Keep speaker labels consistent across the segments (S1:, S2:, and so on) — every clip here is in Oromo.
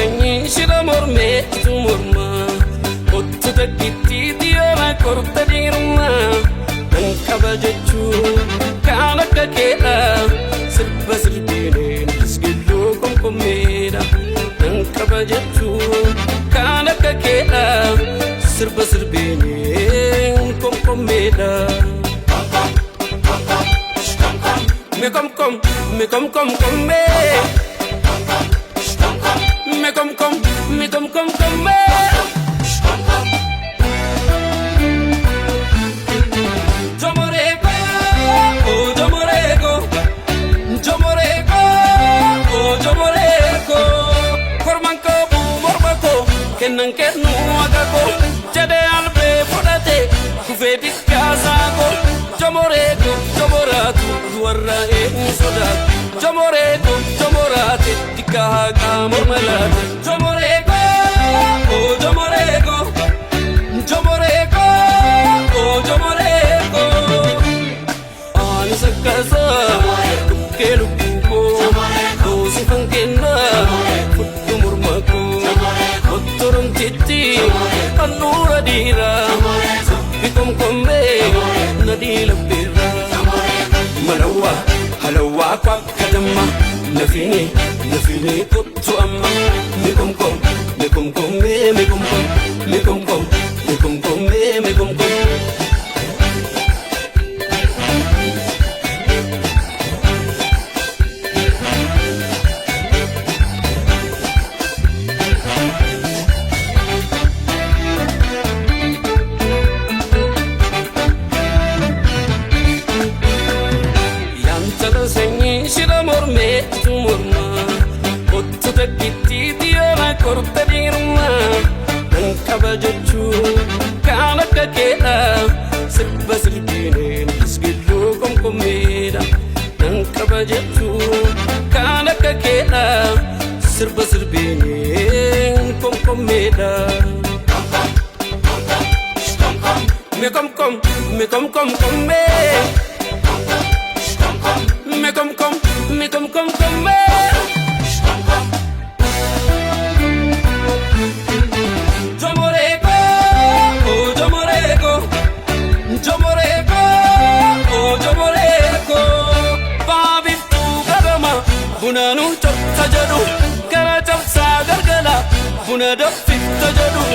S1: sanyii shira mormeetu morma. Kottu takkittii xiyyoora korta dhiirummaa. Nan qaba jechuu kaan akka keedha. Sirba sirbiineen isgilluu komkommeedha. Nan qaba jechuu kaan akka keedha. Sirba sirbiineen komkommeedha. Me kom kom, me kom kom kom me. Me kom kom, me kom kom kom me. Jomoreko, oh jomoreko, jomoreko, oh jomoreko. Korman qabu morma koo, kennan kennu akka koo. Jedhee albee fudhate, kufee dikkaasaa koo. Jomoreko, jomoraatu, warra eenyu sodaatu. Jomoreko, jomoraate, dikkaa haqaa morma laate. Jomoreko, oh jomoreko, jomoreko, oh jomoreko. Anis akkasaa dhukkee lubbuu koo goosifan kennaa fudhu morma koo ottoromtitti handhuura dhiiraa sirbi komkommee nadii labbeerraa. Malawaa halawaa kwakka damma nafini nafini kottu amma mi komkom mi komkommee mi komkom mi komkom mi komkommee mi komkom. Yantala sanyii shira mormeetu morma. Kottu takkittii xiyyoora korta dhiirummaa. Nan qaba jechuu kaan akka keedha. Sirba sirbiineen isgilluu komkommeedha. Nan qaba jechuu kaan akka keedha. Sirba sirbiineen komkommeedha. Me kom kom, me kom kom kom me. Me kom kom, me kom kom kom me. Jomoreko, oh jomoreko, jomoreko, oh jomoreko. Baabiftuu garama, bunanu cabsa jedhu, gara cabsaa gargala, buna danfifta jedhu.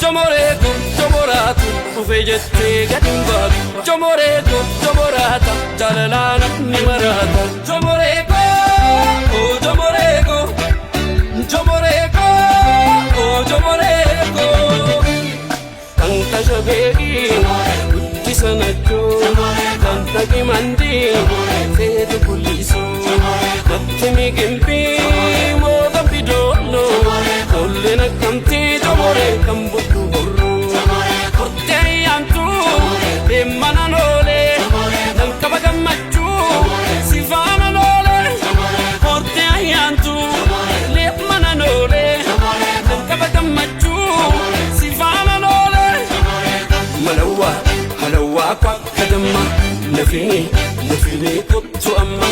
S1: Jomoreko, jomoraatu, dhufe jettee gad hin baatu. Jomoreko, jomoraata, jaalalaa namni maraata. Jomoreko, oh jomoreko, jomoreko, oh jomoreko. Kan tashabeegi guddisa nachoo kan dhaqi mandii feetu kullisoo natti migimbii mootan bidooloo tolleen akkamtii jomoree kan buddu horroo hortee ayyaantuu deemmanan oolee nan qaba gammachuu si faana oolee hortee ayyaantuu deemmanan oolee nan qaba gammachuu si faana oolee. Malawaa halawaa kwakka damma nafini nafini kottu amma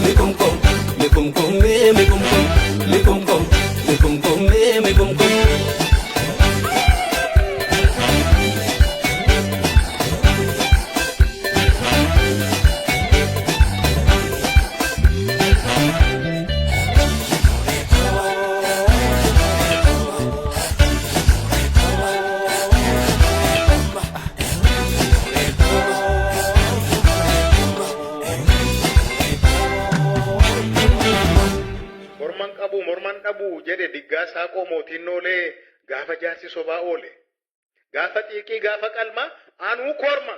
S1: mi komkom mi komkom me mi komkom mi komkom mi komkom me mi komkom.
S2: Morman qabu morman dhabu jedhe Diggaa Saaqoo mootiin Noolee gaafa jaarsi sobaa oole. Gaafa xiiqii gaafa qalmaa anuu korma.